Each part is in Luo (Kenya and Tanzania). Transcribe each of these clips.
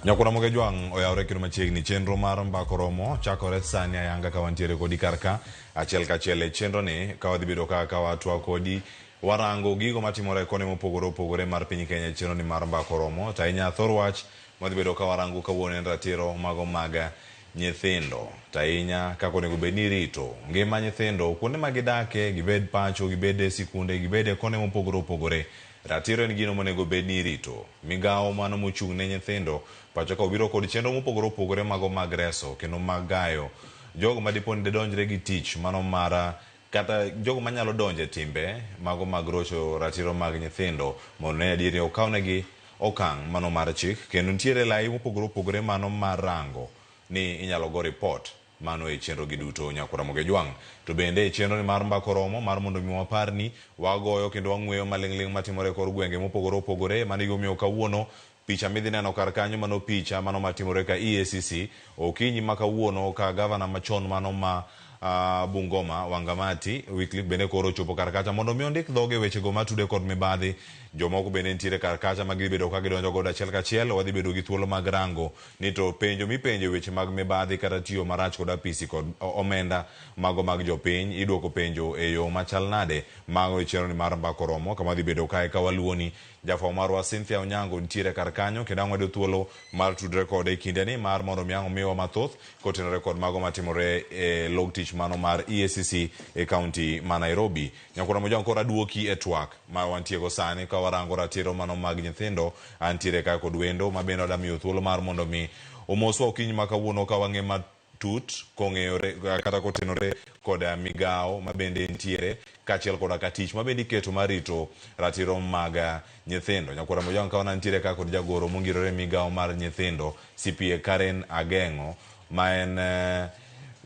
Nyakwar Ramogi Ajwang' oyawre kendo machiegni chenro mar mbako romo chakore sani ayanga ka wantiere kodi kar ka achiel kachiel e chenro ni ka wadhi bedo ka ka watwa kodi warango gigo matimore kone mopogore opogore mar piny Kenya e chenro ni mar mbako romo to ahinya thor wach mwadhi bedo ka warango kawuono en ratiro mago mag nyithindo to ahinya kaka onego bed ni irito ngima nyithindo kuonde ma gidake gibed pacho gibed e sikunde gibed e kone mopogore opogore. Ratiro en gino monego bed ni irito. Migawo mano mochung' ne nyithindo pacho ka obiro kod chenro mopogore opogore mago mag reso kendo mag gayo jogo ma dipo ni didonjre gi tich mano mar kata jogo manyalo donjo e timbe mago mag rocho ratiro mag nyithindo mondo ne adier ni okawnegi okang' mano mar chik kendo nitiere lai mopogore opogore mano mar rango ni inyalo go ripot mano e chenro gi duto nyakwar Ramogi Ajwang'. To bende e chenro ni mar mbako romo mar mondo mi waparni wagoyo kendo wang'weyo maling'ling' matimore e kor gwenge mopogore opogore mano e gimomiyo kawuono picha midhi neno kar kanyo mano picha mano matimore ka EACC okinyi ma kawuono ka gavana machon mano ma Bungoma Wangamati Wycliffe bende koro ochopo kar kacha mondo mi ondik dhoge wechego matude kod mibadhi. Jomoko bende nitiere kar kacha ma gidhi bedo ka gidonjo godo achiel kachiel. Wadhi bedo gi thuolo mag rango ni to penjo mipenjo e weche mag mibadhi kata tiyo marach kod apisi kod omenda mago mag jopiny iduoko penjo e yo machal nade. Mago e chenro ni mar mbako romo kama wadhi bedo kae ka waluoni. Jafwambo marwa Cynthia Onyango nitiere kar kanyo kendo ang' wayudo thuolo mar tudre kode e kindeni mar mondo mi ang' omiwa mathoth kotenore kod mago matimore e log tich mano mar EACC e kaunti ma Nairobi. Nyakwar Ramogi koro aduoki e twak ma wantiego sani ka warango ratiro mano mag nyithindo. Antiere ka kod wendo ma bende adwa miyo thuolo mar mondo mi omoswa okinyi ma kawuono ka wang'e matut kong'eyore kata kotenore kod migawo ma bende nitiere kaachiel koda ka tich ma bende iketo mar rito ratiro mag nyithindo. Nyakwar Ramogi ka nitiere ka kod jagoro mongirore migawo mar nyithindo CPA Karen Ageng'o ma en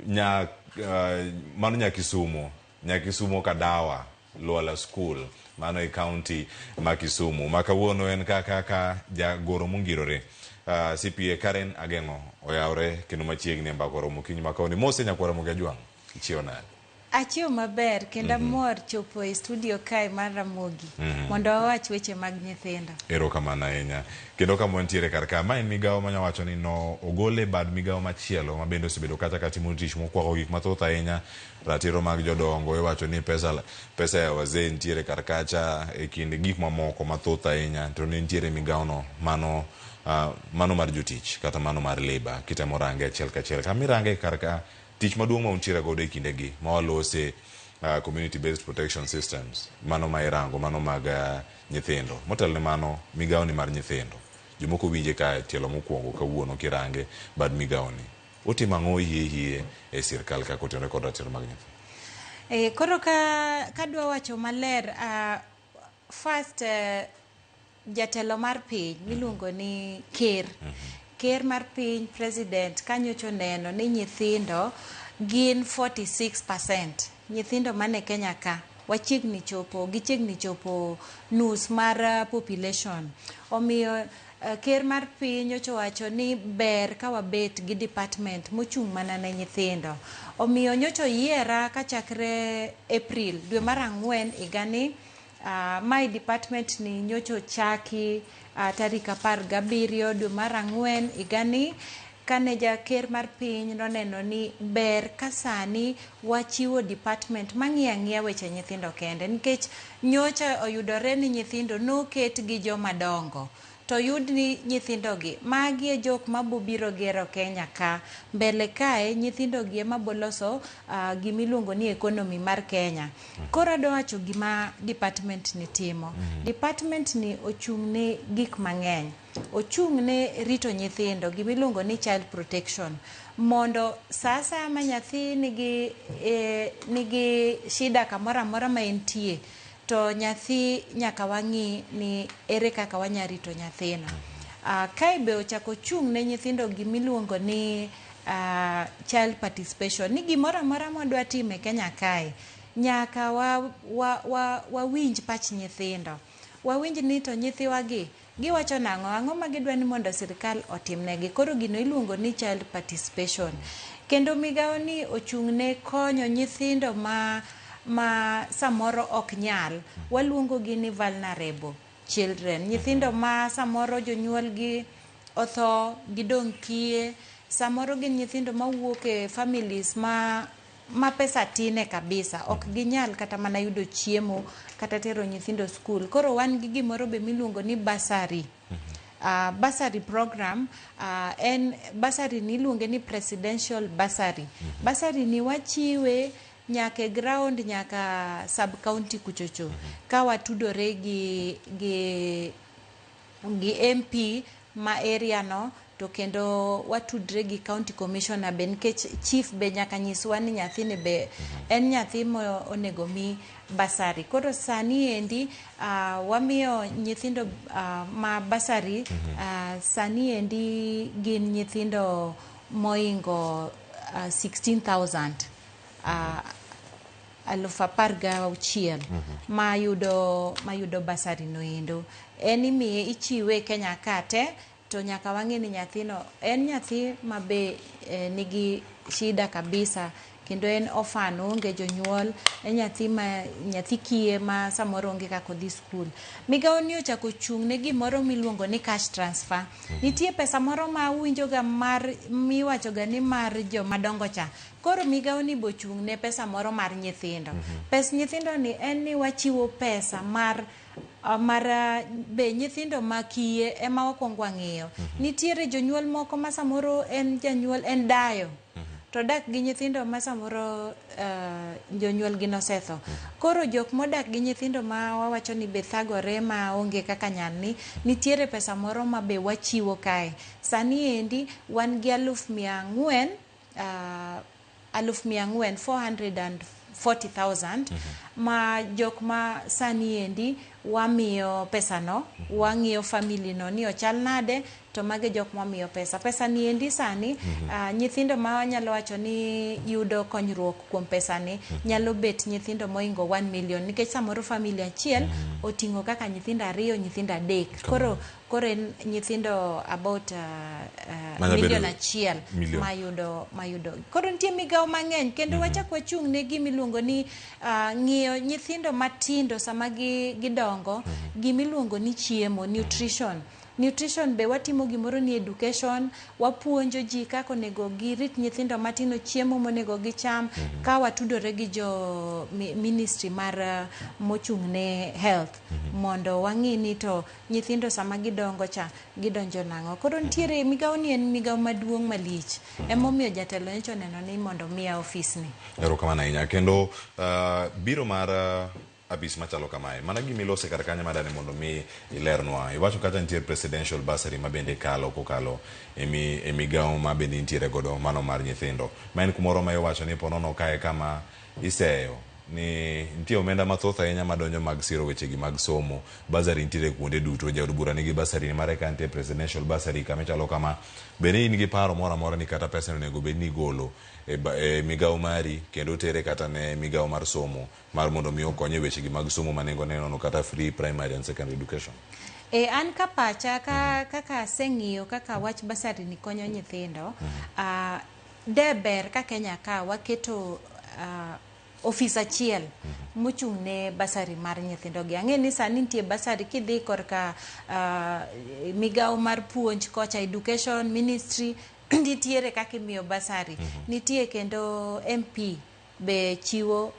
nya mano nya Kisumu, nya Kisumu Kadawa Lwala School mano e kaunti ma Kisumu ma kawuono en kaka ka jagoro mongirore CPA Karen Ageng'o oyawre kendo machiegni e mbako romo okinyi ma kawuono. Mose nyakwar Ramogi Ajwang', ichiew nade? Achiew maber kendo amor chopo e studio kae mar Ramogi mondo wawach weche mag nyithindo. Erokamano ahinya. Kendo kama wantiere kar ka, ma en migawo manya wacho ni no ogole e bad migawo machielo ma bende osebedo kacha ka timo tich mokwako gik mathoth ahinya. Ratiro mag jodongo iwacho ni pesa, pesa ya wazee nitiere kar kacha e kind gik mamoko mathoth ahinya. To ne nitiere migawo no mano, mano mar jotich kata mano mar labour kitemo range achiel kachiel. Kama irange kar ka, tich maduong' ma untiere godo e kindegi ma walose community based protection systems mano ma irango mano mag nyithindo. Motelo ne mano, migawo ni mar nyithindo. Jomoko winje ka tielo mokwongo kawuono kirange bad migawo ni. Otimo ang'o hie hie e sirkal kaka otenore kod ratiro mag nyithindo? Koro ka kadwa wacho maler, first jatelo mar piny miluongo ni ker. Ker mar piny president kanyocha oneno ni nyithindo gin 46%. Nyithindo mane Kenya ka wachiegni chopo, gichiegni chopo nus mar population. Omiyo ker mar piny nyocha owacho ni ber ka wabet gi department mochung' mana ne nyithindo. Omiyo nyocha oyiera kachakre April dwe mar ang'wen higani. Mae department ni nyocha ochaki tarik 17 dwe mar ang'wen higani kane jaker mar piny noneno ni ber ka sani wachiwo department mang'iyo ang'iya weche nyithindo kende nikech nyocha oyudore ni nyithindo noket gi joma dongo to oyud ni nyithindo gi magi e jok mabobiro gero Kenya ka mbele kae nyithindo gi ema boloso gimiluongo ni economy mar Kenya. Koro adwa wacho gima department ni timo. Department ni ochung' ne gik mang'eny. Ochung' ne rito nyithindo, gimiluongo ni child protection. Mondo sa asaya ma nyathi nigi shida kamoro amora ma entie, to nyathi nyaka wang'i ni ere kaka wanya rito nyathino. Kae be ochako ochung' ne nyithindo gimiluongo ni child participation. Ni gimoro amora mwadwa timo e Kenya kae, nyaka wawinj pach nyithindo. Wawinj ni to nyithiwa gi giwacho nang'o, ang'o ma gidwa ni mondo sirikal otimnegi. Koro gino iluongo ni child participation. Kendo migawo ni ochung' ne konyo nyithindo ma samoro ok nyal. Waluongo gi ni vulnerable children. Nyithindo ma samoro jonyuol gi otho, gidong' kiye, samoro gin nyithindo mawuok e families ma pesa tine kabisa, ok ginyal kata mana yudo chiemo kata tero nyithindo skul. Koro wan gi gimoro be miluongo ni bursary. Bursary program, en bursary ni iluonge ni presidential bursary. Bursary ni wachiwe nyaka e ground, nyaka sub county kuchocho, ka watudore gi MP ma area no, to kendo watudre gi county commissioner be, nikech chief be nyaka nyiswa ni nyathini be en nyathi mo onego mi bursary. Koro sani endi wamiyo nyithindo ma bursary, sani endi gin nyithindo moingo 16,000, 16,000 mayudo bursary no endo. En imiye, ichiwe Kenya ka te, to nyaka wang'e ni nyathino en nyathi ma be nigi shida kabisa, kendo en orphan, oonge jonyuol, en nyathi ma nyathi kiye ma samoro onge kaka odhi skul. Migawo ni ochako chung' ne gimoro miluongo ni cash transfer. Nitie pesa moro ma uwinjoga mar miwachoga ni mar joma dongo cha. Koro migawo ni bochung' ne pesa moro mar nyithindo. Pes nyithindo ni en ni wachiwo pesa mar be nyithindo ma kiye ema wakwongo wang'iyo. Nitiere jonyuol moko ma samoro en janyuol, en dayo, to dak gi nyithindo ma samoro jonyuol gi nosetho. Koro jok modak gi nyithindo ma wawacho ni be thagore ma onge kaka nyalni, nitiere pesa moro ma be wachiwo kae. Sani endi wan gi 400,000, 400,000, 440,000, ma jok ma sani endi wamiyo pesano, wang'iyo family no ni ochal nade, to mage jok mamiyo pesa. Pesa ni endi sani, nyithindo ma wanyalo wacho ni yudo konyruok kuom pesa ni nyalo bet nyithindo moingo 1 million, nikech samoro family achiel oting'o kaka nyithindo ariyo, nyithindo adek. Koro en nyithindo about million achiel mayudo. Koro nitie migawo mang'eny, kendo wachak wachung' ne gima iluongo ni ng'iyo nyithindo matindo sama gidongo, gima iluongo ni chiemo, nutrition. Nutrition be watimo gimoro ni education, wapuonjo ji kaka onego girit nyithindo matindo, chiemo monego gicham, ka watudore gi jo ministry mar mochung' ne health, mondo wang'i ni to nyithindo sama gidongo cha gidonjo nang'o. Koro nitiere migawo ni, en migawo maduong' malich, emomiyo jatelo nyocha oneno ni mondo miya ofis ni. Erokamano ahinya. Kendo biro mar apis machalo kamae, mana gima ilose kar kanyo madani mondo mi ilernwa. Iwacho kata nitie presidential bursary ma bende kalo kokalo e migawo ma bende intiere godo mano mar nyithindo. Ma en kumoro ma iwacho ni ponono kae kama iseyo ni nitie omenda mathoth ahinya madonjo mag siro wechegi mag somo. Bursary nitiere kuonde duto, jaod bura nigi bursary mare ka nitie presidential bursary kama chalo kama. Bende in gi paro moro amora ni kata pesa onego bed ni igolo e migawo mari kendo tere kata ne migawo mar somo mar mondo mi okony e wechegi mag somo ma nengo ne nono kata free primary and secondary education? An ka pacha kaka aseng'iyo kaka wach bursary ni konyo nyithindo, de ber ka Kenya ka waketo ofis achiel mochung' ne bursary mar nyithindo gi. Ang'e ni sani nitie bursary kidhi korka migawo mar puonj kocha, education ministry, nitiere kaka imiyo bursary. Nitie kendo MP be chiwo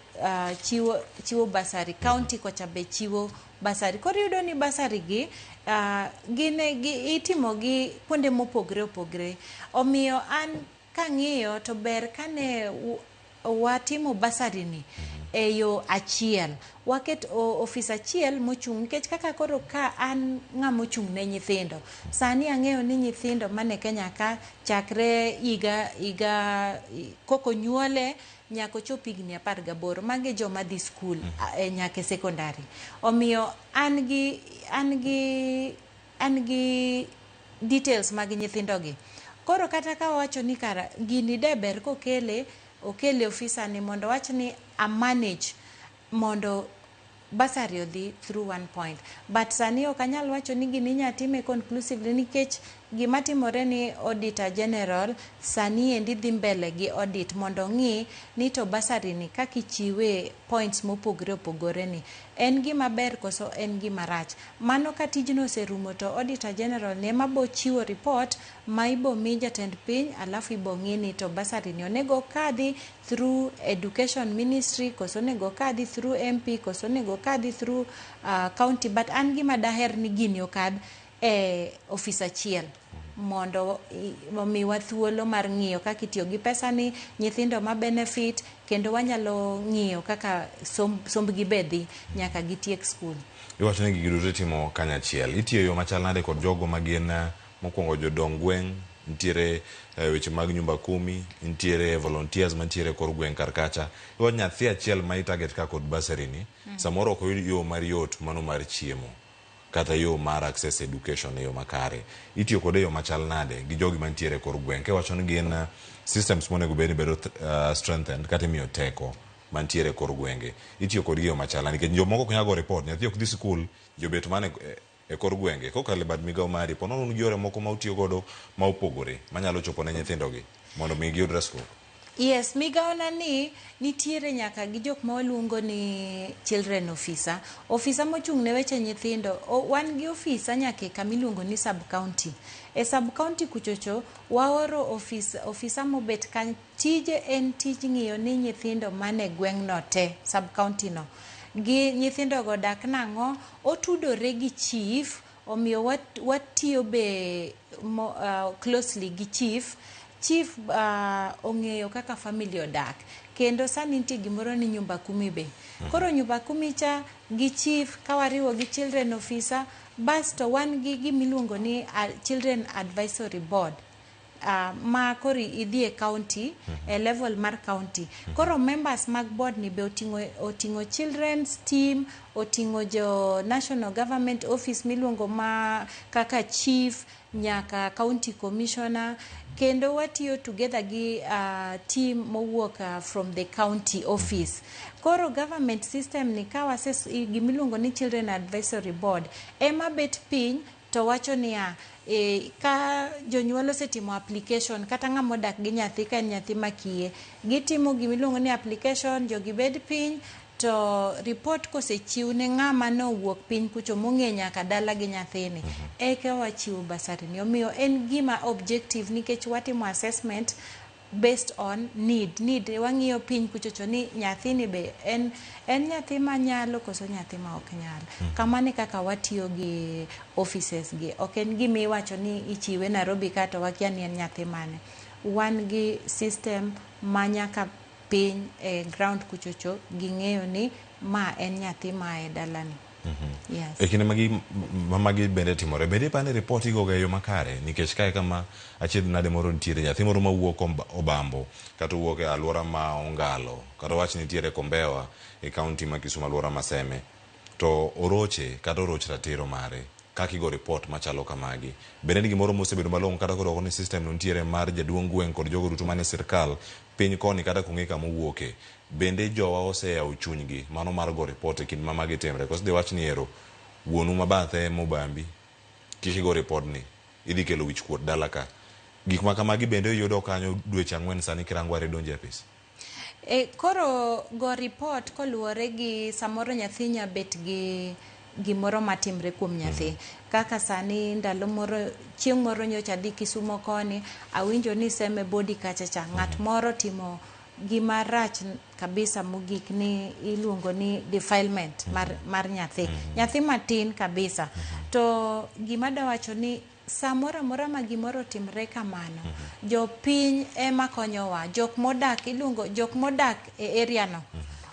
bursary, county kocha be chiwo bursary. Koro iyudo ni bursary gi gin gi itimo gi kuonde mopogre opogre. Omiyo an kang'iyo to ber kane watimo bursary ni e yo achiel, waket ofis achiel mochung', nikech kaka koro ka an ng'ama ochung' ne nyithindo sani, ang'eyo ni nyithindo mane Kenya ka chakre higa koko nyuole nyaka ochop higni 18, magi joma dhi skul nyaka e secondary. Omiyo an gi details mag nyithindo gi. Koro kata ka wawacho ni kara gini de ber kokele okele ofisa ni mondo wach ni a manage mondo bursary odhi through one point, but sani ok anyal wacho ni gini inya time conclusively nikech Gima timore ni Auditor General sani endi dhi mbele gi audit mondo ong'i ni to bursary ni kaka ichiwe points mopogore opogore ni en gima ber koso en gima rach. Mano ka tijno oserumo to Auditor General ni ema bo chiwo report ma ibo mi jatend piny alafu ibo ng'i ni to bursary ni onego kadhi through Education Ministry koso onego kadhi through MP koso onego kadhi through county. But an gima daher ni gini okadh e ofis achiel mondo omiwa thuolo mar ng'iyo kaka itiyo gi pesa ni, nyithindo ma benefit, kendo wanyalo ng'iyo kaka sombgi be dhi nyaka gitiek skul. Iwacho ni gigi duto itimo kanyachiel. Itiyo e yo machal nade kod jogo ma gin mokwongo jodong gweng', nitiere weche mag nyumba kumi, nitiere volunteers mantiere kor gweng' kar kacha. Iwacho nyathi achiel ma i-target ka kod bursary ni, samoro ok oyud yo mar yot mano mar chiemo kata yo mar access education e yo makare. Itiyo kode e yo machal nade gi jogi mantiere e kor gweng'? Kiwacho ni gin systems monego bed ni bedo strengthened kata imiyo teko mantiere e kor gwenge. Itiyo kodgi e yo machal nade? Nikech jomoko ok nyal go report, nyathi ok dhi sikul, jobet mana e kor gwenge. Kokalo e bad migawo mari, po nono un gi yore moko ma utiyo godo ma opogore manyalo chopo ne nyithindo gi mondo mi giyud resruok. Yes, migawona ni nitiere nyaka gi jok ma waluongo ni children officer. Ofisa mochung' ne weche nyithindo, wan gi ofisa nyaka e kama iluongo ni sub county. E sub county kuchocho, waoro ofisa mobet kanyo. Tije en tij ng'iyo ni nyithindo mane gweng'no te, sub county no, gi nyithindo go dak nang'o, otudore gi chief, omiyo watiyo be closely gi chief. Chief ong'eyo kaka family odak, kendo sani nitie gimoro ni nyumba kumi be. Koro nyumba kumi cha gi chief ka wariwo gi children officer, basto wan gi gimiluongo ni children advisory board. Ma koro idhi e county, e level mar county. Koro members mag board ni be oting'o children's team, oting'o jo national government office miluongo ma kaka chief, nyaka county commissioner, kendo watiyo together gi team mowuok from the county office. Koro government system ni ka wase gimiluongo ni children advisory board ema bet piny to wacho niya, ka jonyuol osetimo application kata ng'ama odak gi nyathi ka en nyathi makiye, gitimo gimiluongo ni application, jogi bed piny to report kosechiw ne ng'ama nowuok piny kucho mong'e nyaka dala gi nyathini, eka wachiwo bursary ni. Omiyo en gima objective nikech watimo assessment based on need. Wang'iyo piny kuchocho ni nyathini be en nyathi manyalo koso nyathi ma ok nyal. Kamano e kaka watiyo gi offices gi. Ok en gima iwacho ni ichiwe Nairobi ka to wakia ni en nyathi mane. Wan gi system ma nyaka piny e ground kuchocho ging'eyo ni ma en nyathi ma e dalani. Yes. E kinde magi ma magi bende timore, bende ipani report igoga e yo makare? Nikech kae kama achiedh nade moro nitiere, nyathi moro mawuok Obambo kata owuok e alwora ma Ongalo, kata wach nitiere Kombewa e kaunti ma Kisumu alwora ma Seme, to oroche kata oroch ratiro mare, kaka igo report machalo kamagi. Bende en gimoro mosebedo malong'o kata koro ni system no nitiere mar jaduong' gweng' kod jogo duto manie sirkal piny koni kata kong'e kama owuoke. Bende jowa oseyawo chunygi mano mar go report e kinde ma magi timre? Koso dhi wach ni ero wuonu ma bathe mobambi, kik igo report ni, idhi kelo wich kuot dala ka. Gik ma kamagi bende yudo kanyo dweche 4 sani kirango are donjo e apis. Koro go report koluwore gi samoro nyathi nya bet gi gimoro matimre kuom nyathi. Kaka sani ndalo moro, chieng' moro nyocha adhi Kisumo koni, awinjo ni Seme Body kacha cha, ng'at moro timo gima rach kabisa mogik ni iluongo ni defilement mar nyathi. Nyathi matin kabisa. To gima dawacho ni samoro amora ma gimoro otimre kamano, jopiny ema konyowa. Jok modak iluongo jok modak e area no.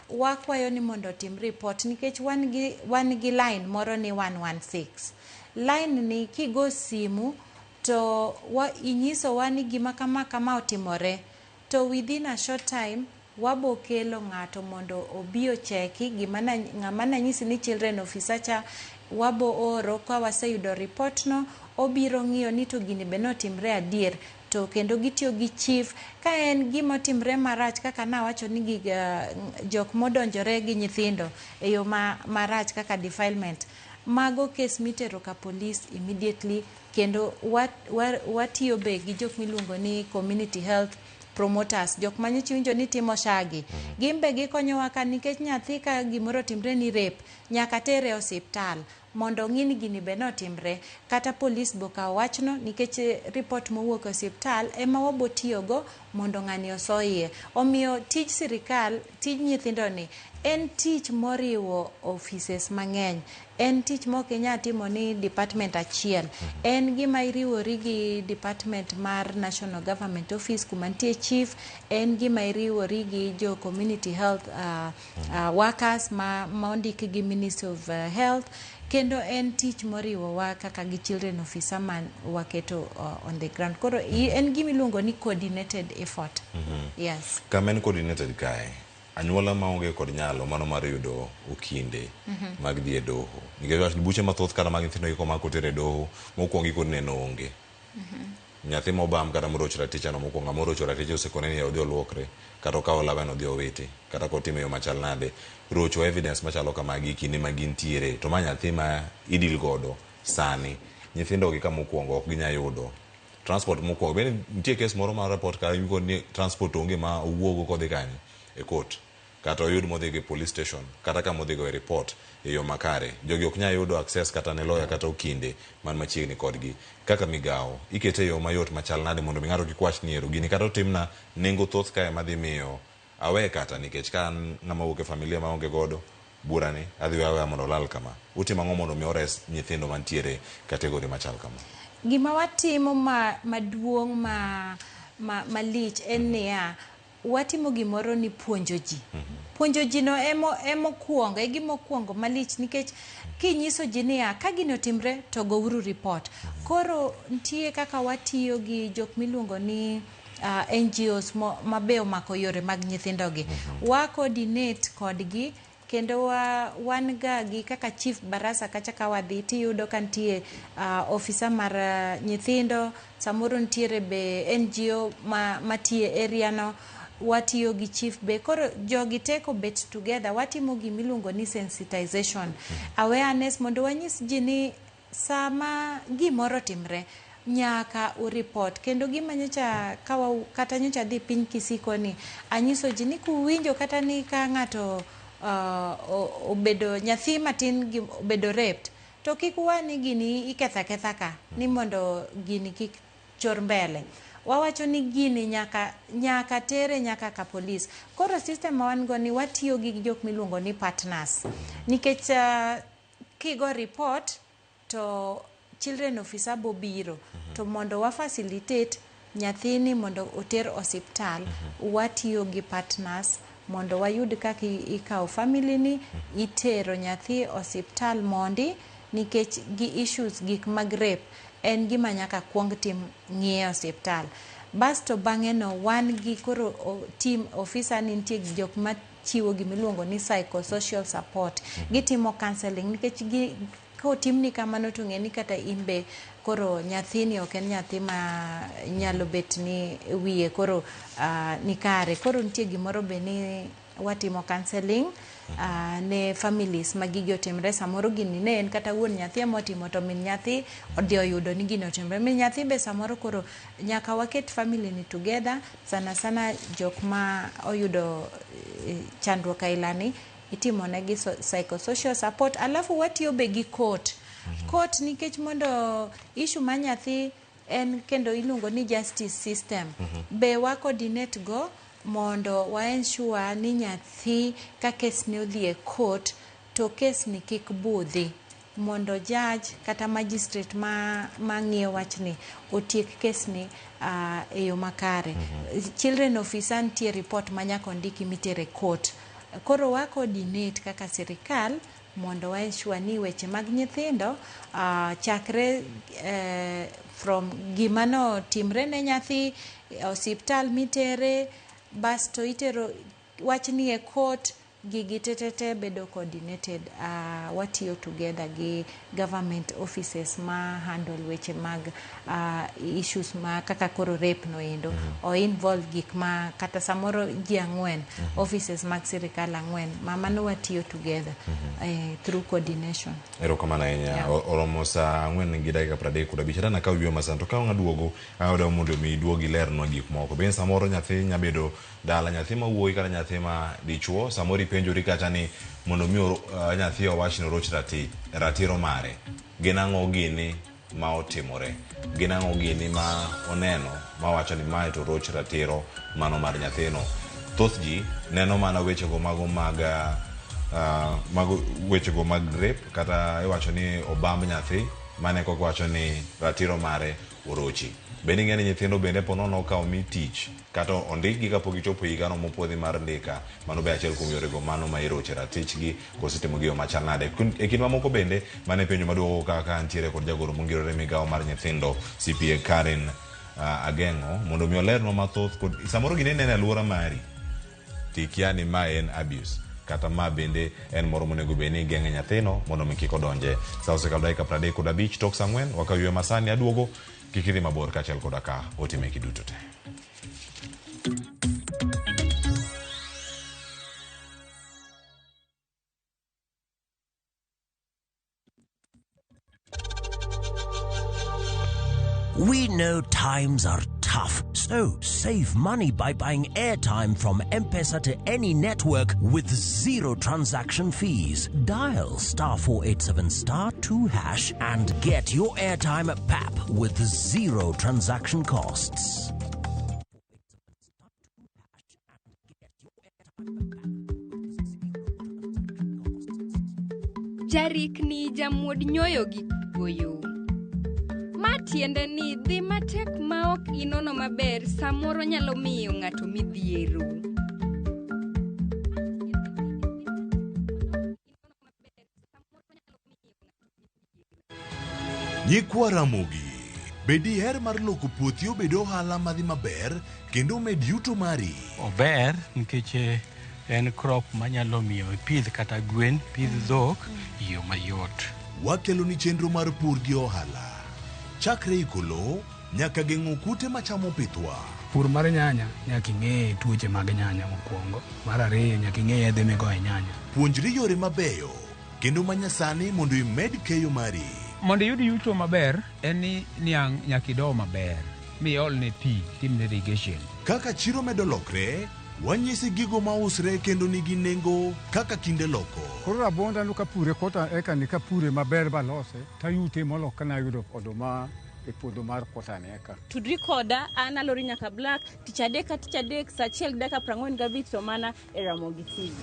Wakwayo ni mondo otim report nikech wan gi line moro ni 116. Line ni kigo simu to inyisowa ni gima kama kama otimore, to within a short time wabo kelo ng'ato mondo obi ocheki gima na, ng'ama nanyisi ni children officer cha wabo oro. Ka waseyudo report no, obiro ng'iyo ni to gini be notimre adier, to kendo gitiyo gi chief ka en gima otimre marach kaka nawacho ni gig, jok modonjore gi nyithindo e yo marach kaka defilement. Mago kes mitero ka police immediately, kendo watiyo be gi jok miluongo ni community health promoters, jok manyocha iwinjo ni timo shagi. Gin be gikonyowa ka, nikech nyathi ka gimoro otimre ni rape, nyaka tere e osiptal mondo ong'i ni gini be notimre, kata polis bo kawo wachno, nikech report mowuok e osiptal ema wabo tiyogo mondo ng'ani oso iye. Omiyo tij sirikal, tij nyithindo ni en tich moriwo offices mang'eny, en tich mok inyal timo ni department achiel. En gima iriwori gi department mar national government office kuma nitie chief, en gima iriwori gi jo community health workers ma ondiki gi Ministry of Health, kendo en tich moriwowa kaka gi children officer ma waketo on the ground. Koro en gima iluongo ni coordinated effort. Yes. Kama en coordinated kae, anyuola maonge kod nyalo mano mar yudo okinde mag dhi e doho, nikech wach buche mathoth kata mag nyithindo gi komako oter e doho, mokwongo giko neno onge nyathi mobam kata morocho ratiche no. Mokwongo ng'ama orocho ratiche osekone ni odhi oluokre, kata okawo laweno odhi owiti, kata kotimo e yo machal nade, rocho evidence machalo kamagi kinde ma gintiere. To ma nyathi ma idil godo sani, nyithindo gi ka mokwongo ok ginya yudo transport. Mokwongo bende nitie kes moro mar report ka yugo ni transport onge ma owuogo kodhi kanye e court, kata oyud modhi go e police station, kata kama odhi go e report e yo makare. Jogi ok nyal yudo access kata ne lawyer kata okinde man machiegni kodgi. Kaka migawo ikete e yo mayot machal nade mondo mi ng'ato kik wach ni ero gini kata otimna nengo thoth kae madhi miyo awe, kata nikech ka an ng'ama wuok e familia maonge godo burani, adhi weyo aweya mondo olal kama? Utimo ang'o mondo mi ores nyithindo mantiere category machal kama? Gima watimo ma maduong' ma malich en niya, watimo gimoro ni puonjo ji. Puonjo ji no emokwongo, e gima okwongo malich, nikech kinyiso ji niya, ka gini otimre to gouru report. Koro nitie kaka watiyo gi jok miluongo ni NGOs mabe omako yore mag nyithindogi. Wa coordinate kodgi, kendo wan ga gi kaka chief barasa kacha ka wadhi tiyudo ka nitie ofisa mar nyithindo, samoro nitiere be NGO ma matiye area no, watiyo gi chief be. Koro jogi te kobet together, watimo gimiluongo ni sensitization, awareness, mondo wanyis ji ni sama gimoro otimre nyaka uripot. Kendo gima nyocha kawa, kata nyocha dhi piny Kisii koni, anyiso ji ni kuwinjo kata ni ka ng'ato obedo nyathi matin gi obedo raped, to kik uwa ni gini iketho aketha ka ni mondo gini kik chor mbele. Wawacho ni gini nyaka tere nyaka ka polis. Koro system ma wan go ni watiyo gi jok miluongo ni partners, nikech kigo report to children officer bo biro to mondo wa facilitate nyathini mondo oter osiptal. Watiyo gi partners mondo wayud kaka ikawo family ni itero nyathi osiptal mondi, nikech gi issues gik mag rape en gima nyaka kuong tim ng'iye osiptal. Basto bang'e no wan gi koro team officer ni nitie jok machiwo gimiluongo ni psychosocial support. Gitimo counseling, nikech gi kotimni kamano to ng'e ni kata in be koro nyathini ok en nyathi ma nyalo bet ni wiye koro ni kare. Koro nitie gimoro be ni watimo counseling ne families ma gigi otimre. Samoro gini ne en kata wuon nyathi ema otimo, to min nyathi odhi oyudo ni gini otimre, min nyathi be samoro. Koro nyaka waket family ni together, sana sana jok ma oyudo chandruok ailani itimo negi psychosocial support. Alafu watiyo be gi court. Court nikech mondo issue ma nyathi en kendo iluongo ni justice system be wa coordinate go mondo wa ensure ni nyathi ka kes ne odhi e court to kes ni kik budhi, mondo judge kata magistrate ma ng'iyo wachni otiek kes ni e yo makare. Children officer nitie report ma nyaka ondiki mitere court. Koro wa coordinate kaka sirikal mondo wa ensure ni weche mag nyithindo chakre from gima notimre ne nyathi, osiptal mitere, basto itero wachni e court. Gigi tetete bedo coordinated, watiyo together gi government offices ma handle weche mag issues ma kaka koro rape no endo. O involve gik ma kata samoro ji ang'wen, offices mag sirikal ang'wen ma mano watiyo together through coordination. Erokamano ahinya. Oromo saa 4:35. Adana kaw yueyo masan to ka ang' aduogo adwa mondo mi iduog ilernwa gik moko. Bende samoro nyathi nya bedo dala, nyathi ma wuoyi kata nyathi ma dichuo, samoro ipenjori kata ni mondo mi nyathi owach ni oroch ratiro mare. Gin ang'o gini ma otimore? Gin ang'o gini ma oneno ma wacho ni mae to oroch ratiro mano mar nyathino? Thoth ji neno mana wechego mago mag mago wechego mag rape kata iwacho ni obamb nyathi, mane kok wacho ni ratiro mare orochi. Bende ing'e ni nyithindo bende po nono okaw mi tich kata ondikgi kapok gichopo higano mopuodhi mar ndika, mano be achiel kuom yorego mano ma iroche ratichgi koso itimo gi yo machal nade. E kind mamoko bende mano e penjo maduogo kaka ntiere kod jagoro mongirore migawo mar nyithindo CPA Karen Ageng'o mondo mi olernwa mathoth kod samoro gini ineno e alwora mari tikia ni ma en abuse kata ma bende en moro monego bed ni igeng'e nyathino mondo mi kik odonje. Sa osekalo dakika 35 tok sa 4, wakaw yweyo masani aduogo kik idhi mabor kaachiel koda ka ote meki duto te. We know times are tough, so save money by buying airtime from M-Pesa to any network with zero transaction fees. Dial star 487 star 2# and get your airtime at PAP with zero transaction costs. Jarikni jamuod nyoyo gi goyo. Ma tiende ni dhi matek ma ok inono maber samoro nyalo miyo ng'ato midhiero. Nyikwa Ramogi, be diher mar loko puothi obed ohala madhi maber kendo omed yuto mari? Ober nikech en crop manyalo miyo ipidh kata gwen, pidh dhok e yo mayot. Wakeloni chenro mar pur gi ohala. Chakre iko lowo nyaka geng'o kute machamo pithwa. Pur mar nyanya nyaka ing'e tuoche mag nyanya mokwongo. Mar ariyo nyaka ing'e yedhe migoyo e nyanya. Puonjri yore mabeyo kendo manyasani mondo imed keyo mari. Mondo iyud yuto maber en ni niang' nyaka ido maber miolne pi timne irrigation. Kaka chiro medo lokre, wanyisi gigo mausre kendo nigi nengo kaka kinde loko. Koro rabuonda no kapure kota eka ni kapure maber balose tayute molo kana yudo oduma e puodho mar kota ni eka. Tudri koda an Alori Nyaka Black tich adek ka tich adek saa 1:45 to mana e Ramogi TV.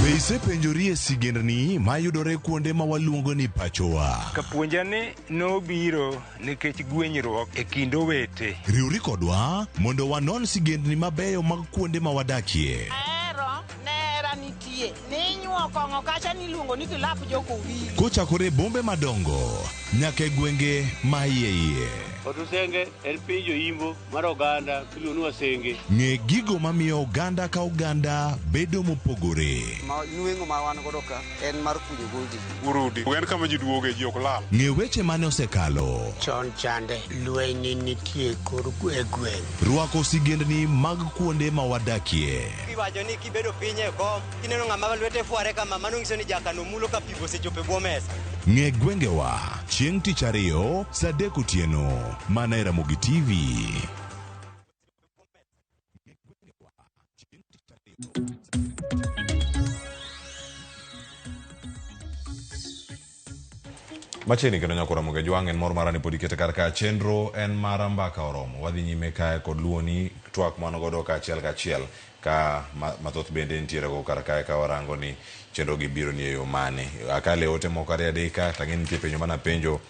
Be isepenjori e sigendni mayudore kuonde ma waluongo ni pachowa? Kapuonja ni nobiro nikech gwenyruok e kind owete. Riwri kodwa mondo wanon sigendni mabeyo mag kuonde ma wadakie. Ahero nera nitie ninyuo kong'o kacha niluongo ni kilap jokowili. Kochakore e bombe madongo nyaka e gwenge ma iye iye. Otusenge en piny joimbo mar oganda miluongo ni Wasenge. Ng'e gigo mamiyo oganda ka oganda bedo mopogore. Ma nweng'o ma wan godo ka en mar kunyo goldi. Urudi en kama ji duoge, ji ok lal. Ng'e weche mane osekalo. Chon chande lweny nitie kor e gweng'. Rwako sigendni mag kuonde ma wadakie. Iwacho ni kibedo piny e kom kineno ng'ama lwete fware kama mano nyiso ni jakano mulo ka pi osechopo e bwo mesa. Ng'e gwengewa chieng' tich ariyo saa 3 otieno mana e Ramogi TV. Machiegni kendo nyako Ramogi Jwang' en mor mara ni pod ikete kar ka chenro en mar mbaka oromo. Wadhi nyime kae kod luwoni twak mwan godo kaachiel kachiel ka mathoth bende nitiere go kar kae ka warango ni chenro gi biro ni e yo mane. Akale ote moko ariyo adek ka tang'e nitie penjo mana penjo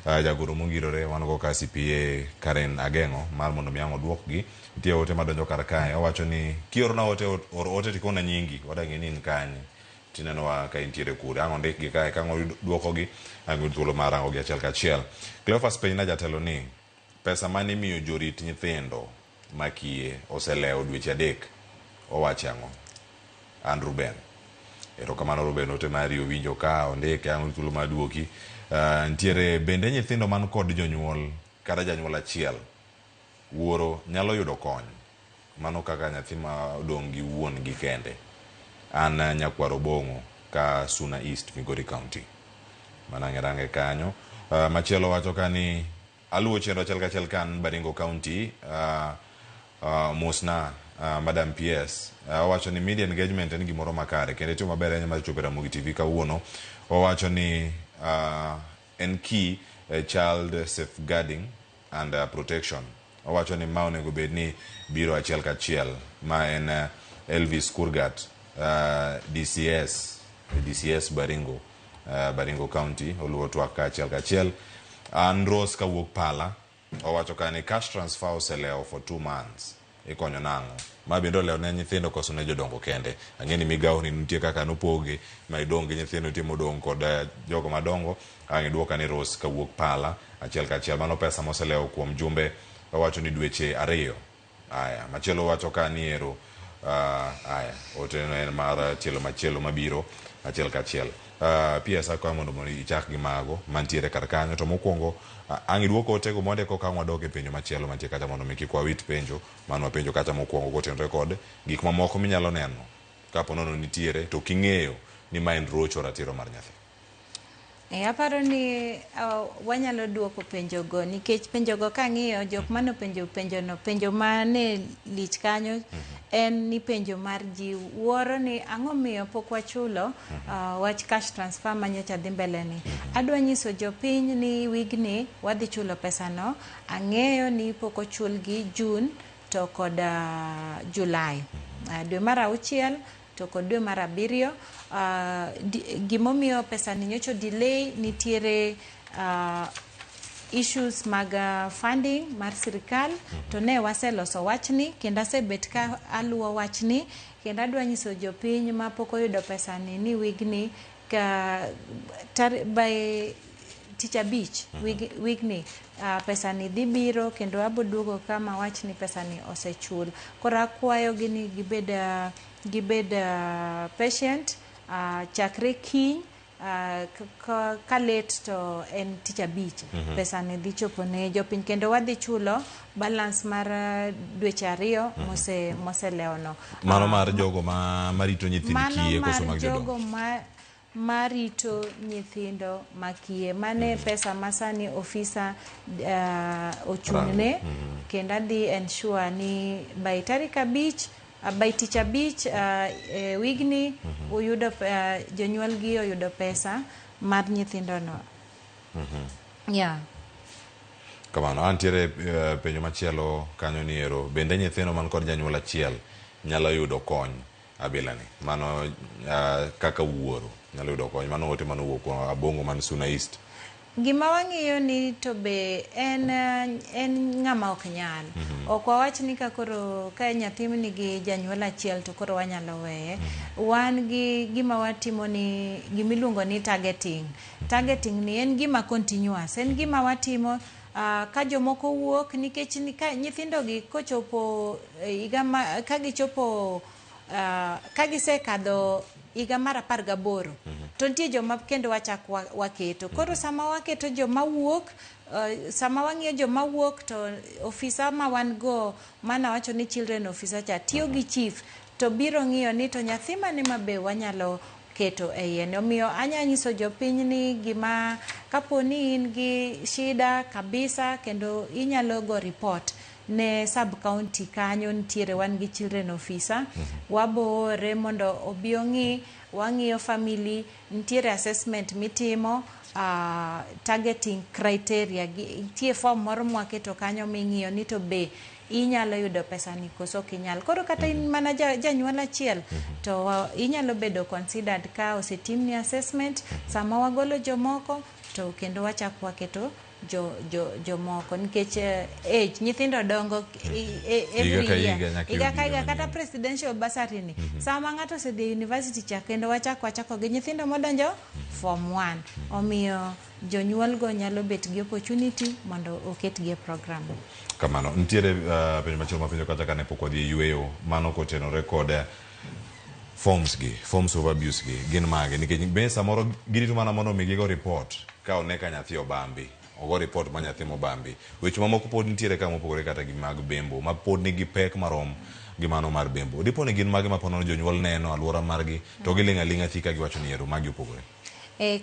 jagoro mongirore wan go ka CPA Karen Ageng'o mar mondo mi ang' oduokgi. Nitie ote madonjo kar kae owacho ni kiorona ote or ote tikona nyingi wadang'e ni in kanye. Tinenowa ka intiere kure ang' ondikgi kae ka ang' duokogi ang' yud thuolo mar rango gi achiel kachiel. Cleophas penjna jatelo ni Pesa mane imiyo jorit nyithindo makiye oselewo dweche 3. Owacho ang'o? An Ruben. Erokamano Ruben, ote mari owinjo ka ondike ang' thuolo mar duoki. Nitiere bende nyithindo man kod jonyuol kata janyuol achiel wuoro nyalo yudo kony mano kaka nyathi ma odong' gi wuon gi kende. An nyakwar Obong'o ka Suna East, Migori County. Mana range kanyo. Machielo wacho ka ni aluwo chenro achiel kachiel ka an Baringo County. Mosna Madam PS. Owacho ni media engagement en gimoro makare kendo itimo maber ahinya mar chopo e Ramogi TV kawuono. Owacho ni en key child safeguarding and protection. Owacho ni ma onego bed ni biro achiel kachiel ma en Elvis Kurgat, DCS Baringo, Baringo County. Oluwo twak ka achiel kachiel. An Rose kawuok Pala. Owacho ka ni cash transfer oselewo for 2 months. Ikonyo nang'o? Ma bende olewo ne nyithindo koso ne jodongo kende. Ang'e ni migawo ni nitie kaka nopoge ma idong' gi nyithindo nitie modong' kod jogo madongo. Ang' iduoka ni Rose kawuok Pala achiel kachiel. Mano pesa moselewo kuom jumbe owacho ni dweche 2. Aya, machielo wacho ka ni ero aya, ote en mar tielo machielo mabiro achiel kachiel. PS akwayo mondo ichak gi mago mantiere kar kanyo. To mokwongo ang' iduoko otego mondo koka ang' wadok e penjo machielo mantie kacha mondo mi kik wawit penjo mane wapenjo kacha mokwongo kotenore kod gik mamoko minyalo neno kapo nono nitiere to king'eyo ni ma en rocho ratiro mar nyathi. Aparo ni wanyalo duoko penjogo nikech penjogo kang'iyo jok mane openjo penjono, penjo mane lich kanyo en ni penjo mar ji wuoro ni ang'o miyo pok wachulo wach cash transfer manyocha dhi mbele ni. Adwa nyiso jopiny ni wigni wadhi chulo pesano. Ang'eyo ni pok ochulgi June to kod July. Dwe mar 6 to kod dwe mar 7. Gimomiyo pesa ni nyocha delay nitiere issues mag funding mar sirikal to ne waseloso wachni kendo asebet ka aluwo wachni kendo adwa nyiso jopiny ma pok oyudo pesa ni ni wigni ka by tich abich wigni pesa ni dhi biro kendo abo duogo kama wach ni pesa ni osechul. Koro akwayo gi ni gibed patient chakre kiny ka late to en tich abich. Pesa ni dhi chopo ne jopiny kendo wadhi chulo balance mar dweche 2 moselewono. Mano mar jogo marito nyithind kiye koso mag jodongo? Mano mar jogo marito nyithindo makiye. Mane pesa masani ofisa ochung'ne kendo adhi ensure ni by tarik 5 by tich abich wigni uyudo jonyuol gi oyudo pesa mar nyithindo no. Yeah. Kamano, antiere penjo machielo kanyo ni ero bende nyithindo man kod janyuol achiel nyalo yudo kony abilani. Mano kaka wuoro nyalo yudo kony. Mano ote mano wuok kuom Abongo man Suna East. Gima wang'iyo ni to be en ng'ama ok nyal. Ok wawach ni ka koro ka nyathi nigi janyuol achiel to koro wanyalo weye. Wan gi gima watimo ni gimiluongo ni targeting. Targeting ni en gima continuous. En gima watimo ka jomoko wuok nikech nyithindo gi kochopo higa ma ka gichopo ka gisekadho higa mar 18 to nitie joma kendo wachak waketo. Koro sama waketo joma wuok, sama wang'iyo joma wuok to ofisa ma wan go mana wacho ni children officer cha tiyo gi chief to biro ng'iyo ni to nyathi mane mabe wanyalo keto e iye. Omiyo anya nyiso jopiny ni gima kapo ni in gi shida kabisa kendo inyalo go report ne sub county kanyo nitiere wan gi children officer. Wabo ore mondo obi ong'i, wang'iyo family, nitiere assessment mitimo, targeting criteria, nitie form moro mwaketo kanyo ming'iyo ni to be inyalo yudo pesa ni koso ok inyal. Koro kata in mana janyuol achiel to inyalo bedo considered ka osetimni assessment. Sama wagolo jomoko to kendo wachak waketo jo, jo, jomoko nikech age nyithindo dongo every Higa ka year. higa nyaka Higa iyud ka gigo higa kata manyien. presidential bursary ni sama ng'ato osedhi e university cha kendo wachako wachako gi nyithindo modonjo form 1 omiyo jonyuol go nyalo bet gi opportunity mondo oketgi e program. Kamano nitiere penjo machielo mapenjo kata kane pok wadhi e yueyo mano kotenore kod forms gi, forms of abuse gi gin mage, nikech be samoro girito mana mondo mi gigo report ka one ka nyathi obambi, ogo report ma nyathi mobambi. Weche mamoko pod nitiere ka mopogore kata gi mag bembo ma pod nigi pek marom gi mano mar bembo. Dipo ni gin mage ma ponono jonyuol neno aluora margi to giling' aling'a thi ka giwacho ni ero magi opogore.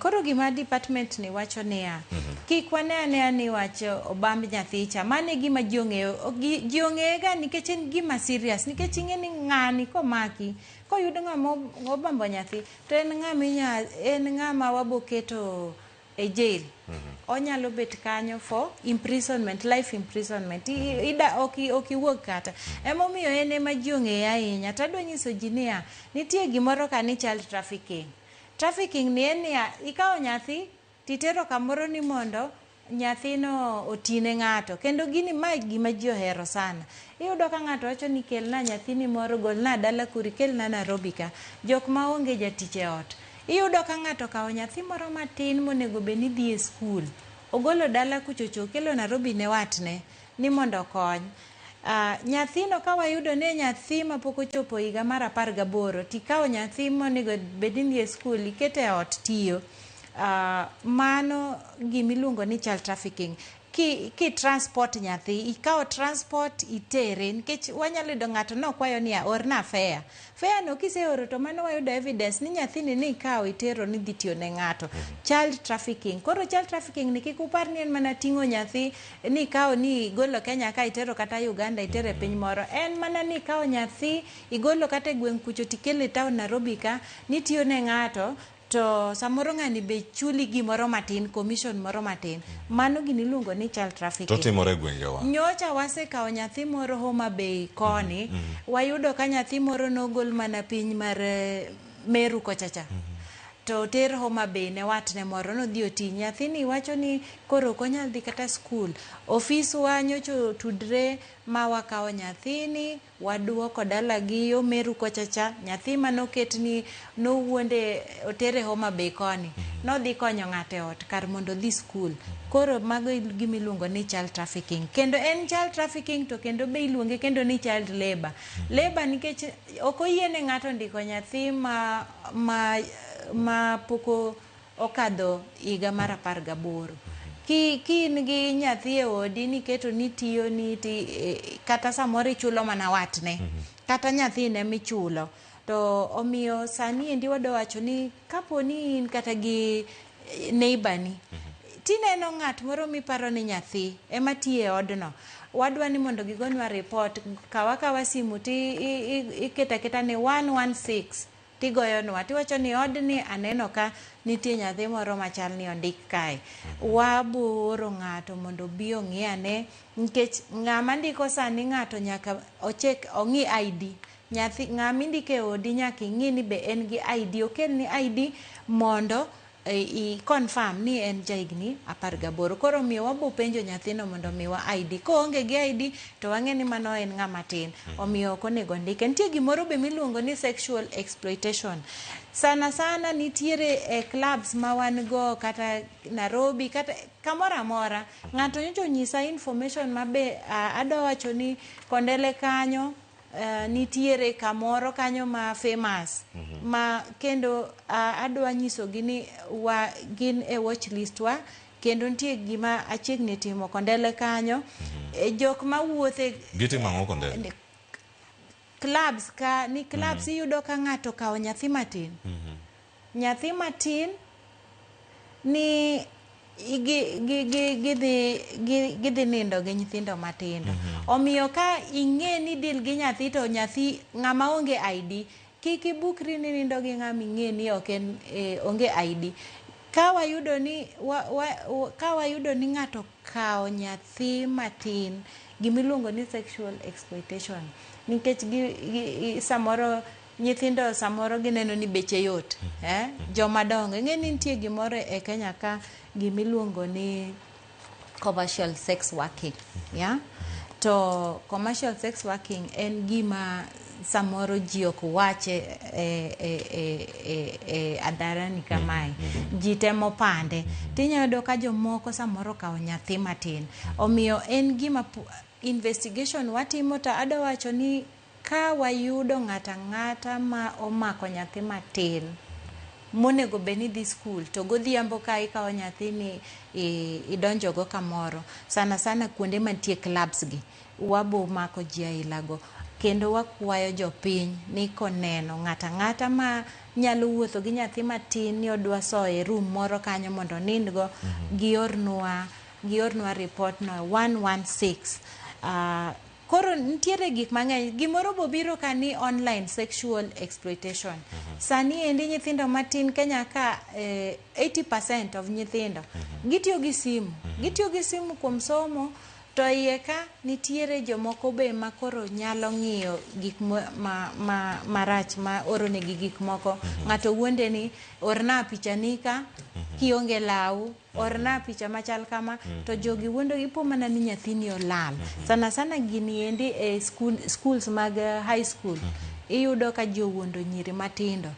Koro gima department ni wacho niya, kik wane anea ni wach obamb nyathi cha, mano e gima ji ong'eyo. Ji ong'eye ga nikech en gima serious, nikech ing'e ni ng'ani komaki, koyud ng'ama obambo nyathi, to en ng'ama inya, en ng'ama waboketo e jail. Onyalo bet kanyo for imprisonment, life imprisonment. Ida ok iwuog kata. Emomiyo en ema ji ong'eye ahinya. To adwa nyiso ji niya, nitie gimoro ka ni child trafficking. Trafficking ni en niya, ikawo nyathi titero kamoro ni mondo nyathino otine ng'ato. Kendo gini ma gima ji ohero sana. Iyudo ka ng'ato wacho ni kelna nyathini moro, golna dala kuri, kelna Nairobi ka. Jok ma onge jatich e ot. Iyudo ka ng'ato okawo nyathi moro matin monego bed ni dhi e skul. Ogolo dala kuchocho, okelo Nairobi ne watne ni mondo okony. Nyathino ka wayudo ni nyathi mapok ochopo higa mar 18, tikawo nyathi monego bed ni dhi e skul, ikete e ot tiyo. Mano gimiluongo ni child trafficking. Ki transport nyathi, ikawo transport itere, nikech wanyalo yudo ng'ato nokwayo niya, orna fare. Fare no kiseoro to mano wayudo evidence ni nyathini ni ikawo itero ni dhi tiyo ne ng'ato. Child trafficking. Koro child trafficking ni kik upar ni en mana ting'o nyathi ni ikawo ni igolo Kenya ka itero kata Uganda itere piny moro. En mana ni ikawo nyathi igolo kata e gweng' kucho tikelo e town Nairobi ka nitiyo ne ng'ato, to samoro ng'ani be chuli gimoro matin, commission moro matin. Mano gini iluongo ni child trafficking. To timore e gwengewa. Nyocha wasekawo nyathi moro Homa Bay koni, wayudo ka nyathi moro nogol mana piny mar Meru kochacha. To oter Homa Bay ne watne moro, nodhi oti. Nyathini wacho ni koro ok onyal dhi kata skul. Ofiswa nyocha otudre ma wakawo nyathini, waduoko dalagi yo Meru kochacha. Nyathi manoket ni nowuonde otere Homa Bay koni, nodhi konyo ng'ato e ot kar mondo odhi skul. Koro mago e gima iluongo ni child trafficking. Kendo en child trafficking to kendo be iluonge kendo ni child labor. Labor nikech ok oyiene ng'ato ndiko nyathi ma pok okadho higa mar 18. Ki in gi nyathi e odi niketo ni tiyo ni kata samoro ichulo mana watne, kata nyathine michulo. To omiyo sani endi wadwa wacho ni kapo ni in kata gi neighbor ni, tineno ng'at moro miparo ni nyathi ema tiyo e odno, wadwa ni mondo gigonwa report. Kawa kawa simu ti iketo aketa ni 116 tigoyonwa tiwacho ni odni aneno ka nitie nyathi moro machal ni ondik kae. Wabo oro ng'ato mondo obi ong'i ane, nikech ng'ama ndiko sani ng'ato nyaka ochek ong'i ID. Nyathi ng'ama indiko e odi nyaka ing'i ni be en gi ID, okelni ID mondo i confirm ni en jahigni 18. Koro omiyo wabo penjo nyathino mondo omiwa ID. Koonge gi ID to wang'e ni mano en ng'ama tin, omiyo ok onego ndike. Nitie gimoro be miluongo ni sexual exploitation. Sana sana nitiere e clubs ma wan go kata Nairobi kata kamoro amora. Ng'ato nyocha onyisa information mabe adwa wacho ni Kondele kanyo nitiere kamoro kanyo ma famous ma kendo adwa nyisogi ni wa gin e watch list wa, kendo nitie gima achiegni timo Kondele kanyo. Jok mawuothe Gitimo ang'o Kondele? Clubs ka ni clubs iyudo ka ng'ato okawo nyathi matin, nyathi matin ni gidhi nindo gi nyithindo matindo. Omiyo ka ing'e ni deal gi nyathi to nyathi ng'ama onge ID, kik ibukri ni nindo gi ng'ama ing'e ni ok en onge ID. Ka wayudo ni ka wayudo ni ng'ato okawo nyathi matin, gimiluongo ni sexual exploitation, nikech gi samoro nyithindo samoro gineno ni beche yot, joma dongo ing'e ni nitie gimoro e Kenya ka gimiluongo ni commercial sex working, yeah? To commercial sex working en gima samoro ji ok wache e adharani kamae. Ji temo pande. Tinyalo yudo ka jomoko samoro okawo nyathi matin. Omiyo en gima investigation watimo to adwa wacho ni ka wayudo ng'ato ang'ata ma omako nyathi matin monego bed ni dhi skul to godhiambo ka ikawo nyathini idonjogo kamoro, sana sana kuonde mantie clubs gi, wabo mako ji ailago. Kendo wakwayo jopiny ni koneno ng'ato ang'ata ma nyalo wuotho gi nyathi matin ni odwa soye e room moro kanyo mondo onindgo, giornwa report no 116. Koro nitiere gik mang'eny. Gimoro bobiro ka ni online sexual exploitation. Sani endi nyithindo matin Kenya ka, 80% of nyithindo gitiyo gi simu. Gitiyo gi simu kuom somo, to iye ka nitiere jomoko be ma koro nyalo ng'iyo gik ma marach ma oro negi gik moko. Ng'ato wuonde ni orna picha ni ka kionge law, orna picha machal kama, to jogi wuondo ipo mana ni nyathini olal. Sana sana gini endi e schools mag high school, iyudo ka ji owuondo nyiri matindo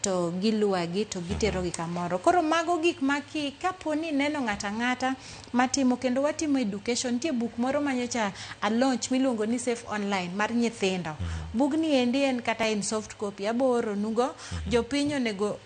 to giluwagi to giterogi kamoro. Koro mago gik ma kapo ni ineno ng'ato ang'ata matimo, kendo watimo education. Nitie buk moro manyocha a launch miluongo ni Safe Online mar nyithindo. Bugni endi en kata in soft copy, abo oronugo. Jopiny onego,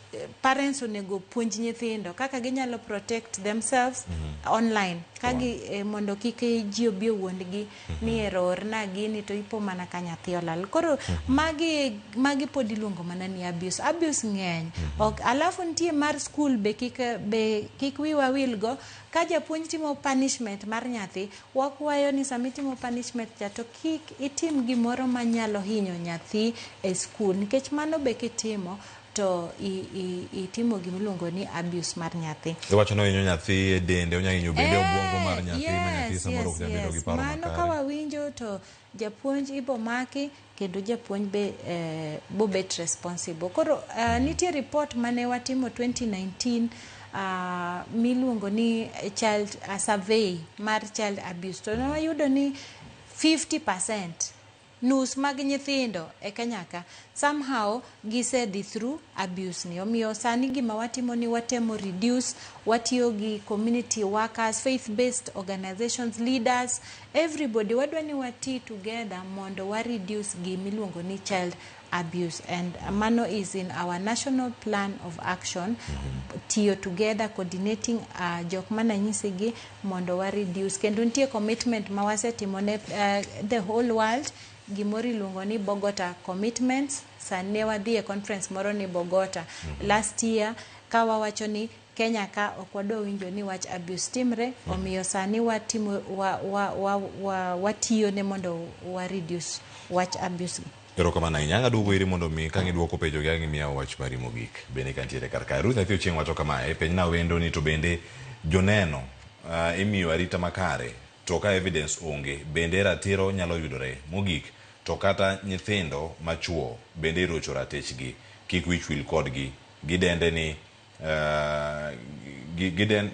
parents onego puonj nyithindo kaka ginyalo protect themselves online kagi mondo kik ji obi owuondgi ni ero orna gini to ipo mana ka nyathi olal. Koro magi pod iluongo mana ni abuse. Abuse ng'eny. Ok, alafu nitie mar school be kik wiwa wilgo. Ka japuonj timo punishment mar nyathi, wakwayo ni sama itimo punishment cha to kik itim gimoro manyalo hinyo nyathi e school, nikech mano be kitimo to itimo gimiluongo ni abuse mar nyathi. Iwacho ni ohinyo nyathi e dende, onya hinyo bende obwongo mar nyathi ma nyathi samoro ok nyal bedo gi paro Mano makare. ka wawinjo to japuonj ibo maki kendo japuonj be bobet responsible. Koro nitie report mane watimo 2019 miluongo ni child survey mar child abuse, to ne wayudo ni 50%, nus mag nyithindo e Kenya ka somehow gisedhi through abuse ni. Omiyo sani gima watimo ni watemo reduce, watiyo gi community workers, faith based organizations, leaders, everybody. Wadwa ni wati together mondo wa reduce gimiluongo ni child abuse, and mano is in our national plan of action. Tiyo together, coordinating jok mananyisigi mondo wa reduce. Kendo nitie commitment ma wasetimo ne the whole world, gimoro iluongo ni Bogota commitments. Sani ne wadhi e conference moro ni Bogota last year ka wawacho ni Kenya ka ok wadwa winjo ni wach abuse timre. Omiyo sani watimo wa, watiyo ne mondo wa reduce wach abuse. Erokamano ahinya. Ang' aduogo iri mondo mi ka giduoko penjo gi ang' imiya wach mari mogik. Bende kantiere kar kae. Ruth Nyathi Ochieng' wacho kamae, penjna wendo ni to bende joneno imiyo arita makare, to ka evidence onge, bende ratiro nyalo yudore. Mogik, to kata nyithindo machuo bende irocho ratichgi, kik wich wil kodgi. Gidende ni giden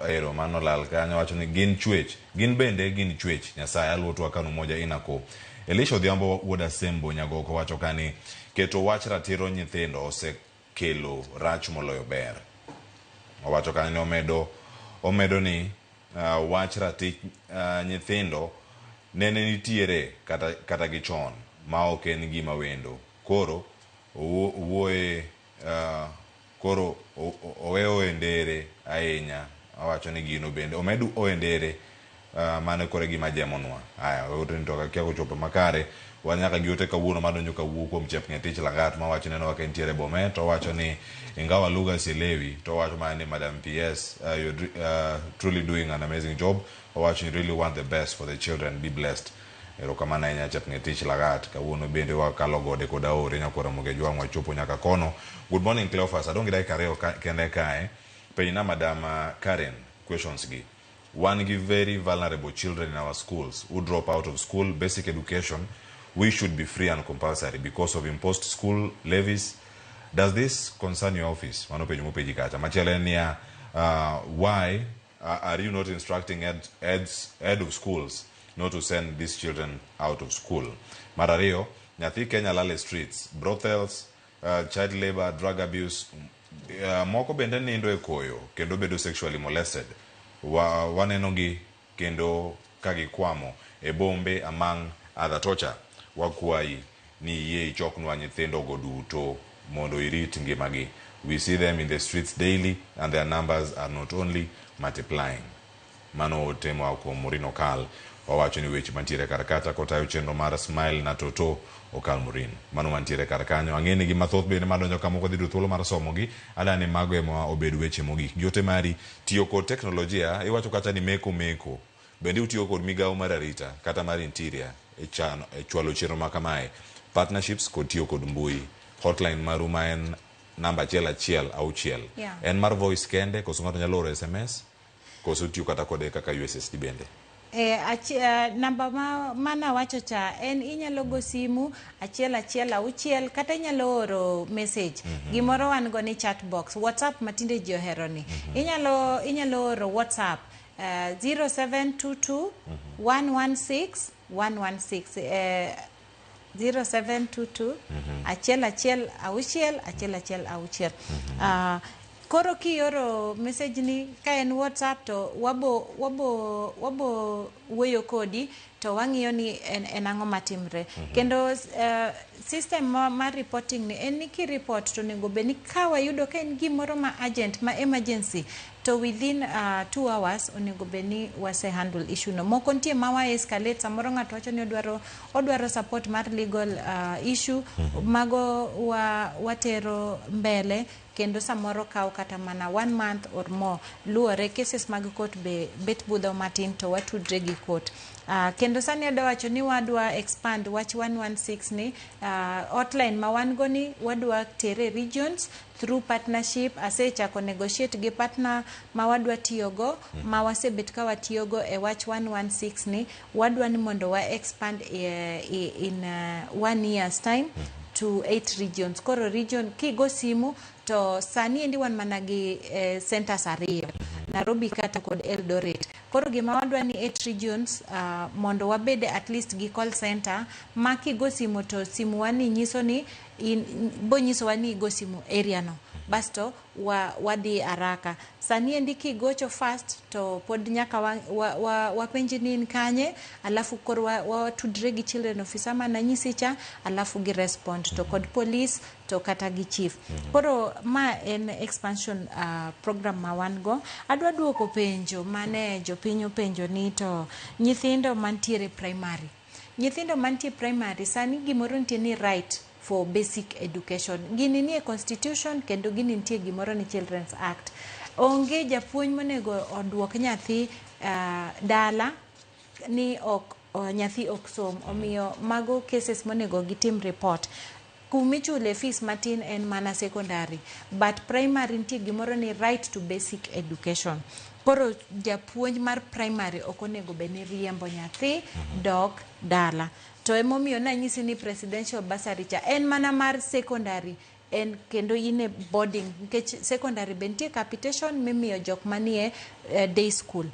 ero mano lal kanyo, wacho ni gin chwech, gin bende gin chwech Nyasaye. Aluo twak kanu moja inako. Elisha Odhiambo wuod Asembo Nyagoko wacho kani keto wach ratiro nyithindo osekelo rach moloyo ber. Owacho kanyo ni omedo ni wach ratich nyithindo nene nitiere kata gi chon ma ok en gima wendo. Koro owuoye koro owe oendere ahinya. Owacho ni gino bende omed oendere mano koro e gima jemonwa. Aya, ote ni to kakia kochopo makare. Wan nyaka gi ote kawuono madonjo kawuok kuom Chepng'etich Langat mawacho neno kaka entiere Bomet. Owacho ni ingawa lugha sielewi, to owacho mana ni Madam PS, you're truly doing an amazing job. Owacho you really want the best for the children, be blessed. Erokamano ahinya Chepng'etich Lagat. Kawuono bende wakalo gode kod aore nyakora Mogejwang' wachopo nyaka kono. Good morning Cleophas, adong' gi dakika 2 kende kae. Penjna Madam Karen questions gi. Wan gi very vulnerable children in our schools who drop out of school. Basic education we should be free and compulsory because of imposed school levies. Does this concern your office? Mano penjo mopenji kacha. Machielo en niya, why Are you not instructing head of schools not to send these children out of school? Mar ariyo, nyathi Kenya lal e streets, brothels, child labor, drug abuse, moko bende nindo e koyo kendo bedo sexually molested. Waneno gi kendo ka gikwamo e bombe, among other torture. Wakwayi ni yie ichoknwa nyithindo go duto mondo irit ngimagi. We see them in the streets daily and their numbers are not only multiplying. Mano ote moa kuom Maureen Okal. Wawacho ni weche mantiere kar kata kotayo chenro mar Smile na Toto Okal Maureen. Mano mantiere kar kanyo. Ang'e ni gi mathoth bende madonjo ka moko dhi yudo thuolo mar somogi. Adani mago ema obed weche mogik. Jote mari tiyo kod teknolojia iwacho kata ni meko meko. Bende utiyo kod migawo mar arita kata mar interior e chano e chwalo chenro ma kamae. Partnerships kod tiyo kod mbui. Hotline maru ma en namba 116. En mar voice kende koso ng'ato nyalo oro SMS koso tiyo kata kode kaka USSD bende? Namba ma manawacho cha en inyalo go simu 116 kata inyalo oro message. Gimoro wan go ni chat box, WhatsApp matinde ji ohero ni. Inyalo oro WhatsApp 0722 116 116, 0722 116 116. Koro kioro message ni ka en WhatsApp to wabo wuoyo kodi to wang'iyo ni en ang'o matimre. Kendo system mar reporting ni en ni kireport to onego bed ni ka wayudo ka en gimoro ma urgent, ma emergency, to within 2 hours onego bed ni wase handle issue no. Moko nitie ma wa escalate. Samoro ng'ato wacho ni odwaro support mar legal issue. Mago watero mbele kendo samoro kawo kata mana one month or more, luwore. Cases mag court be bet budho matin to watudre gi court. Kendo sani adwa wacho ni wadwa expand wach 116 ni, hotline ma wan go ni wadwa tere regions through partnership. Asechako negotiate gi partner ma wadwa tiyogo, ma wasebet ka watiyogo e wach 116 ni. Wadwa ni mondo wa expand in one year's time to eight regions. Koro region kigo simu to sani endi wan mana gi centers ariyo, Nairobi kata kod Eldoret. Koro gima wadwa ni eight regions, mondo wabed at least gi call center ma kigo simu to simu wani nyiso ni in, bonyisowa ni igo simu area no, basto wadhi haraka. Sani endi kigocho fast to pod nyaka wapenji ni in kanye, alafu koro watudre gi children officer mananyisi cha, alafu gi respond to kod police to kata gi chief. Koro ma en expansion program ma wan go. Adwa duoko penjo mane jopiny openjo ni to nyithindo mantiere primary, nyithindo mantie primary sani gimoro nitie ni right for basic education. Gini nie constitution kendo gini nitie gimoro ni Children's Act. Onge japuonj monego oduok nyathi dala ni ok nyathi ok som. Omiyo mago cases monego gitim report. Kumichule fees matin en mana secondary, but primary nitie gimoro ni right to basic education. Koro japuonj mar primary ok onego bed ni riembo nyathi dok dala. To emomiyo nanyisi ni presidential bursary cha en mana mar secondary en kendo in e boarding, nikech secondary be nitie capitation mimiyo jok manie day school.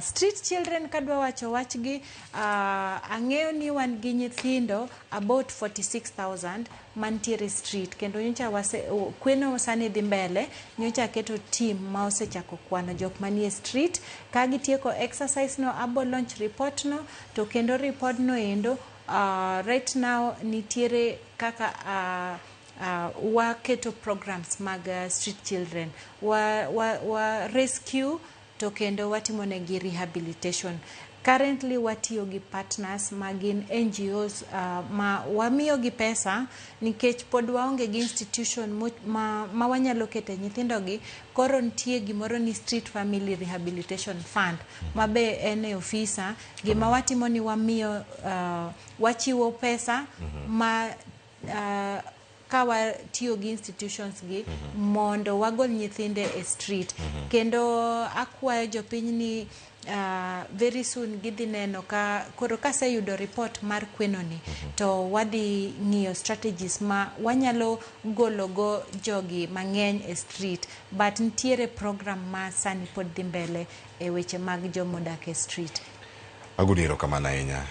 Street children, kadwa wacho wachgi, ang'eyo ni wan gi nyithindo about 46,000 mantiere street. Kendo nyocha wase kweno sani dhi mbele. Nyocha aketo team ma osechako kwano jok manie street. Ka gitieko exercise no, abo launch report no. To kendo report no endo, right now nitiere kaka waketo programs mag street children, wa rescue to kendo watimo negi rehabilitation. Currently watiyo gi partners ma gin NGOs, ma wamiyogi pesa nikech pod waonge gi institution ma wanyalo kete nyithindogi. Koro nitie gimoro ni Street Family Rehabilitation Fund ma be en e ofisa. Gima watimo ni wamiyo, wachiwo pesa ma ka watiyo gi institutions gi mondo wagol nyithinde e street. Kendo akwayo jopiny ni very soon gidhi neno ka koro kaseyudo report mar kweno ni, to wadhi ng'iyo strategies ma wanyalo gologo jogi mang'eny e street. But nitiere program ma sani pod dhi mbele e weche mag jomodak e street. Agoni erokamano ahinya,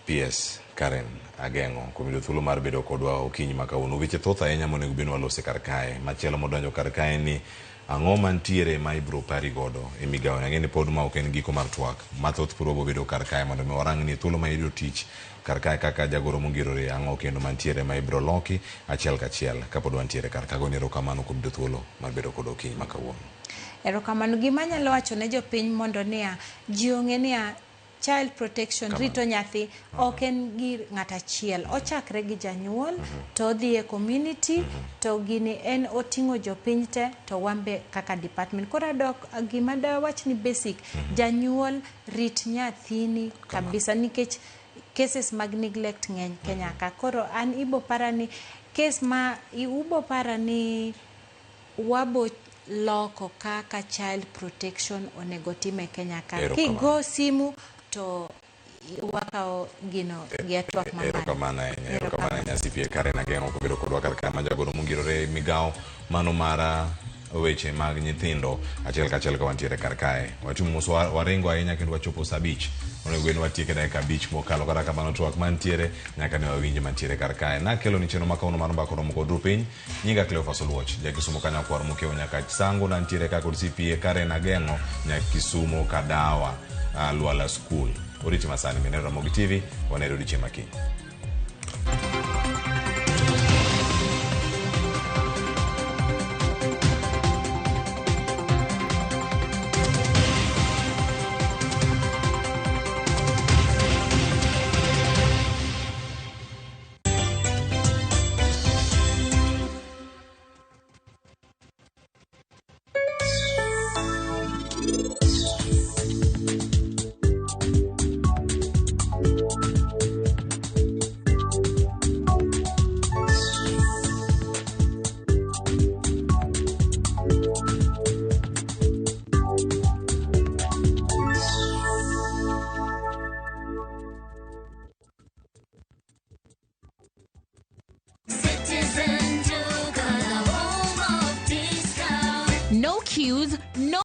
PS Karen Ageng'o, kuom yudo thuolo mar bedo kodwa okinyi ma kawuono. Weche thoth ahinya monego bed ni walose kar kae. Machielo modonjo kar kae ni ang'o mantiere ma ibiro pari godo e migawo ni. Ang'e ni pod ma ok en giko mar twak. Mathoth pod wabo bedo kar kae mondo mi warang ni thuolo ma iyudo tich kar kae kaka jagoro mongirore, ang'o kendo mantiere ma ibiro loki achiel kachiel kapod wantiere kar ka. Agoni erokamano kuom yudo thuolo mar bedo kodwa okinyi ma kawuono. Erokamano. Gima anyalo wacho ne jopiny mondo niya, ji ong'e niya, child protection, rito nyathi ok en gir ng'at achiel. Ochakre gi janyuol, to odhi e community, to gini en oting'o jopiny te, to wan be kaka department. Koro adok gima dawach ni basic, janyuol rit nyathini kabisa, nikech cases mag neglect ng'eny Kenya ka. Koro an ibo para ni case ma ubo para ni wabo loko kaka child protection onego tim e Kenya ka. Erokamano. Kigo simu to wakawo gino gi atwak mamalo. Erokamano ahinya, erokamano ahinya, CPA Karen Ageng'o, kobedo kodwa kar ka, ma jagoro mongirore e migawo mano mar weche mag nyithindo. Achiel kachiel ka wantiere kar kae, watimo mos, waringo ahinya kendo wachopo sa 5. Onego bed ni watieke dakika 5 mokalo. Kata kamano, twak mantiere nyaka ne wawinj mantiere kar kae. Nakelo ni chenro ma kawuono mar Mbaka Oromo kod Rupiny. Nyinga Cleophas Oluoch, ja Kisumo kanyakwar mokiewo nyaka Sango. Nantiere ka kod CPA Karen Ageng'o, nya Kisumo Kadawa, Lwala School. Oriti masani mineno Ramogi TV. Waneno odiochieng' makiny.